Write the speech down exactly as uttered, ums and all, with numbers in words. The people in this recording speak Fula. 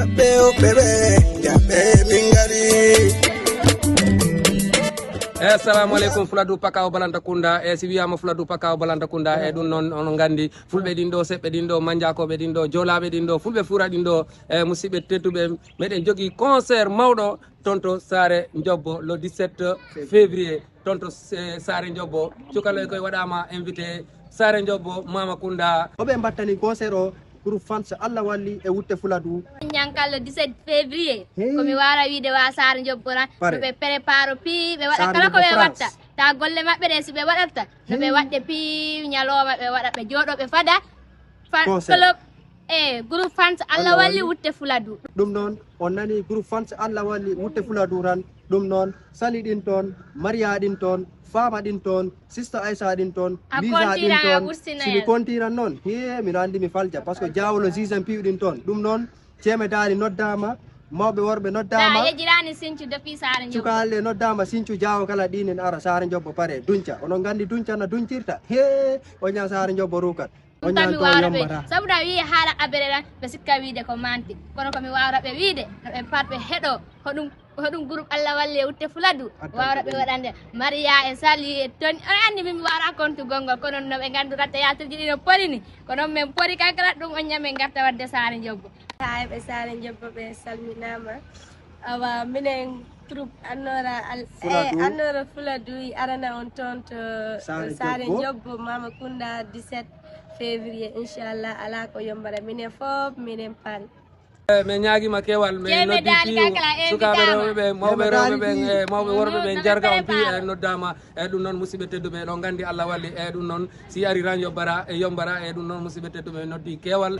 Ɓe o ɓe ɓe jaɓe min ngari. E assalamu aleykum, Fuladu Pakaw Balanta Kunda. E si wiyama Fuladu Pakaw Balanta Kunda, e ɗum noon onon nganndi, fulɓe ɗin ɗo, seɓɓe ɗin ɗo, manjakoɓe ɗin ɗo, jolaɓe ɗin ɗo, fulɓe fura ɗin ɗo, e musidɓe tedduɓe, meɗen jogii concert mawɗo toon to Saare Njobbo le dix-sept février. Toon to, eh, Saare Njobbo. Cukaloy koye waɗaama invité Saare Njobbo, Mama Kunda. Oɓe mbattani concert o, groupe fans Allah Walli e Wutte Fuladu. Ñankal le dix-sept février. Hey. Ko mi waawra wiide wa Saare Njobbo tan. Pare. No ɓe prépare pii, ɓe waɗa Saare kala ko Njobbo ɓe France. Watta. Ta golle maɓɓe ɗe si ɓe waɗatta. No ɓe waɗde pii ñalooma ɓe waɗa ɓe jooɗo ɓe fada. Fan club. E groupe fans Allah Walli Wutte Fuladu. Ɗum noon, on nani groupe fans Allah Walli Wutte Fuladu tan. Ɗum noon, Sali ɗin toon, Maria ɗin toon, Fama ɗin toon, Sista Aissa ɗin toon, Visa ɗin toon. Si mi kontiran noon, hee, miɗo anndi mi falja, par ce que Jaawolo Zizan piiw ɗin toon. Ɗum noon, ceeme daali noddaama, mawɓe worɓe noddaama. Yejiraani Sincu depuis Saare Njobbo. Cukaalle noddaama, Sincu Jaawo kala ɗinin ara Saare Njobbo pare, dunca. Onon nganndi dunca no duncirta. Hee, o ñaa Saare Njobbo rukat. Ɗum kam mi waawra ɓe. Sabu na wiye haala abere tan, ɓe sikka wiide ko manti. Kono ko mi waawra ɓe wiide, no ɓe pat ɓe heɗo, hoɗum, hoɗum groupe Allah Walli e Wutte Fuladu. Waawra ɓe waɗande Maria e Sali e Toni. On anndi min mi waawra kontu gonngol, kono no ɓe nganndura théâtre ji ɗi no pori ni. Kono men pori kankala ɗum on ñamen ngarta waɗde Saare Njobbo. Haa e ɓe Saare Njobbo ɓe salminaama. Awa, minen troupe Annoora Al-, Fuladu. Eh, Annoora Fuladu i arana on toon to Saare Saare Njobbo. Njobbo, Mama Kunda, dix-sept février, inchallah, alaa ko yombata. Minen fof, minen pari. Eh, min ñaagiima keewal, min noddi piiw, sukaaɓe rewɓe ɓe, mawɓe rewɓe ɓe, eh, mawɓe worɓe ɓe, jarga on piiw, eh, noddaama. Eh, ɗum noon, musidɓe tedduɓe, ɗo nganndi Allah Walli, eh, ɗum noon, si ari ran yobbara, eh, yombara, eh, ɗum noon, musidɓe tedduɓe, noddi keewal.